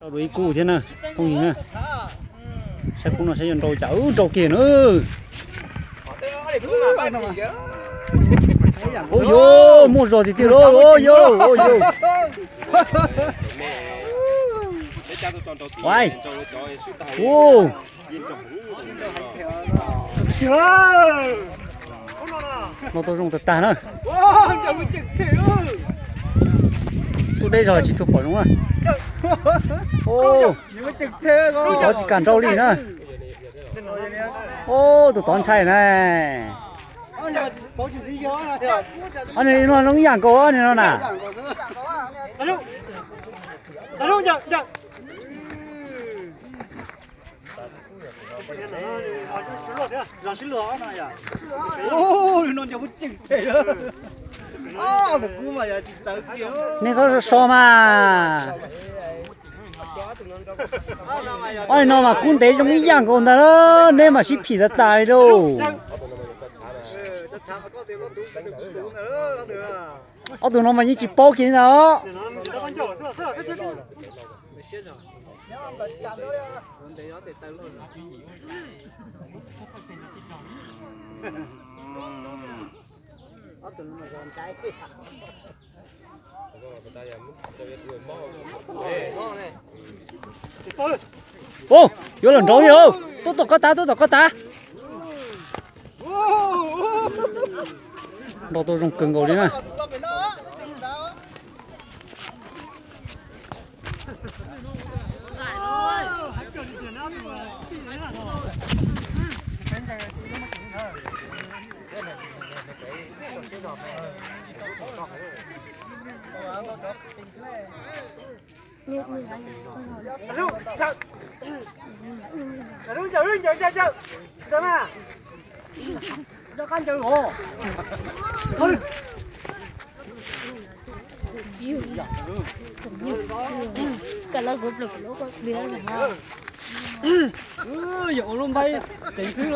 Rau dua ib kub thiab na, phooj ywg na. Saib kub no saib yuav nrau cas, nrau kiag na. Ua yus muaj zog tiag tiag lauj, ua yus, ua yus. Noj tau zoo tag tag na. Tub deb zog tsis tshua pom zoo na. Tus tod tsis kam nrau li na. Tus tod ntshai na. Ob niag no zoo ib yam nkaus ob niag no na. Nej txhob so so mas. Ob niag no mas kub ntev zoo ib yam nkaus ntag, neb mas sib phim tas tas li lauj. Ob tug no mas yeej tsis paub kiag li ntag. Ub, yuav los nraud thiab, tuaj tom koj tav, tuaj tom koj tav. Nrau tau zoo kawg nkaus li na. Yog ua lub npaib ceev xwb.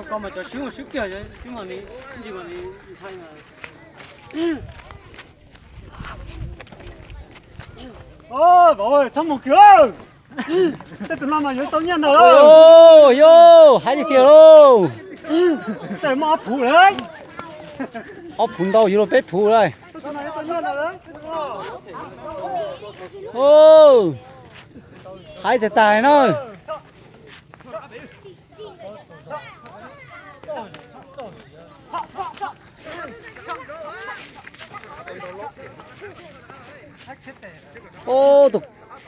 Koj mas cov swb mus swb kiag, swb mas ntsis mas ntshai. Vauv, txhob mus kiag. Tej tus no mas yuav tau nyiaj ntau. Yog, hais tiag tiag lauj. Tej muaj ob phuv lawm. Ob phuv ntau yuav luag peb phuv lawm. Hais tiag tas na. Ub,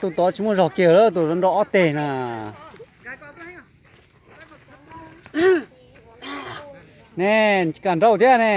tus tod tsis muaj zog kiag lawm, tus nrau ob teg na. Ne, kam nrau thiab ne.